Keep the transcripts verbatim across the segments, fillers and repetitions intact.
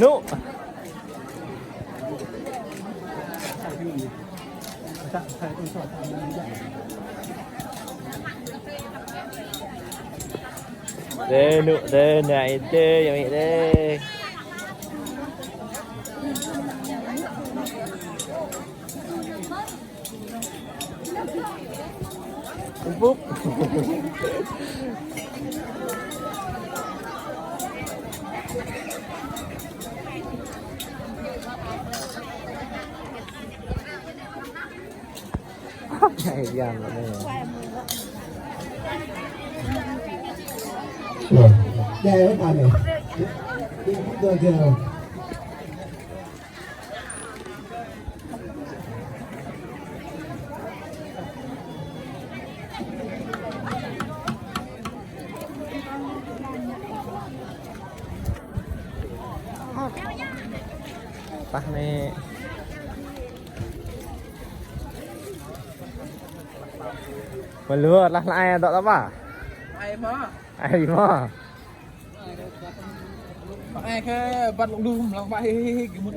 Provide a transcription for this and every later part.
Nŭ. Dê, nŭ, dê, nai, dê, yang ini, dê. Empuk. Ai, yang ini. Loh, ya, ya, aneh. Ini tuh aja. Tah ni. Mơ̆ lu lah, lah ai dŏ tơpă? Ai mơ̆? Ai mơ̆? Ai kơ băt lŏng đưm lăng băt hĭ hĭ hĭ gơmut.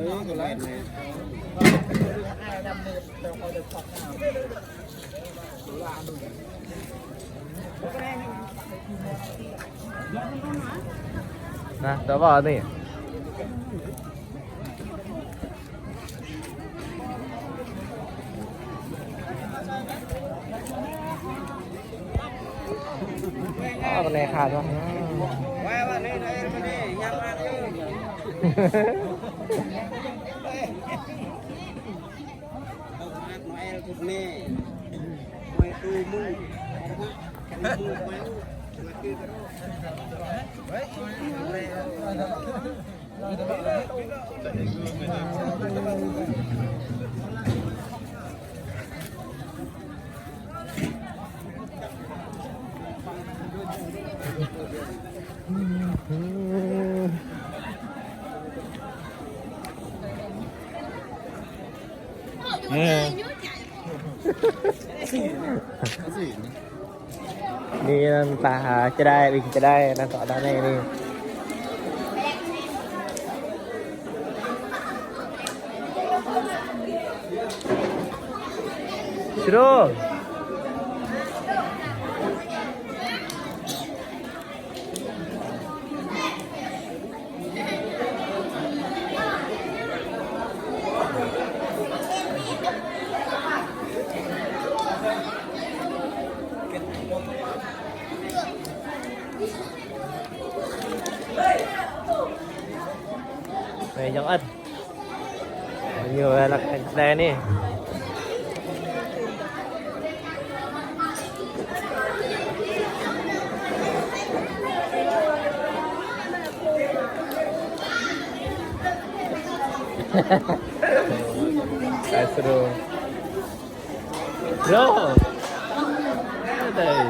Nah, tơpă anai? Ơ, kơ anai khă tơ̆. Anai anŭn tah, a, čơđai, ƀing čơđai, anŭn tŏ tah anai anai. Sru. Anai, jăng ăt. Ñu lăk anai anai. Ai, sru. Bro. Adai.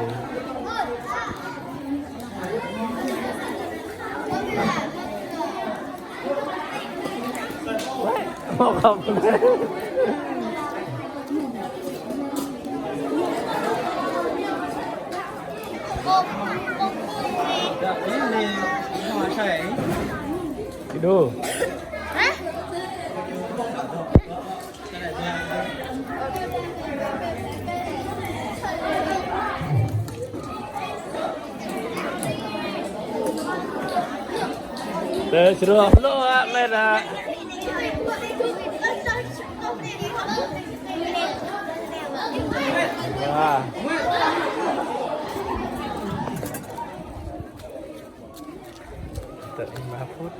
Tidur. Tơ sruh lu ă mơ̆ ă. Wah. Tơ lima phút.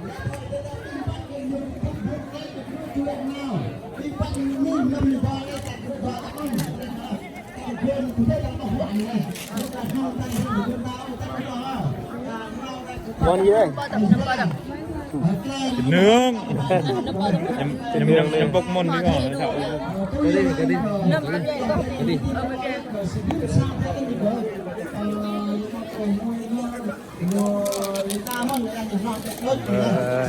Món gì đây? Nướng. Em, em, em bốc món đi ngon. Cái đi, cái đi. Cái đi. Ơ.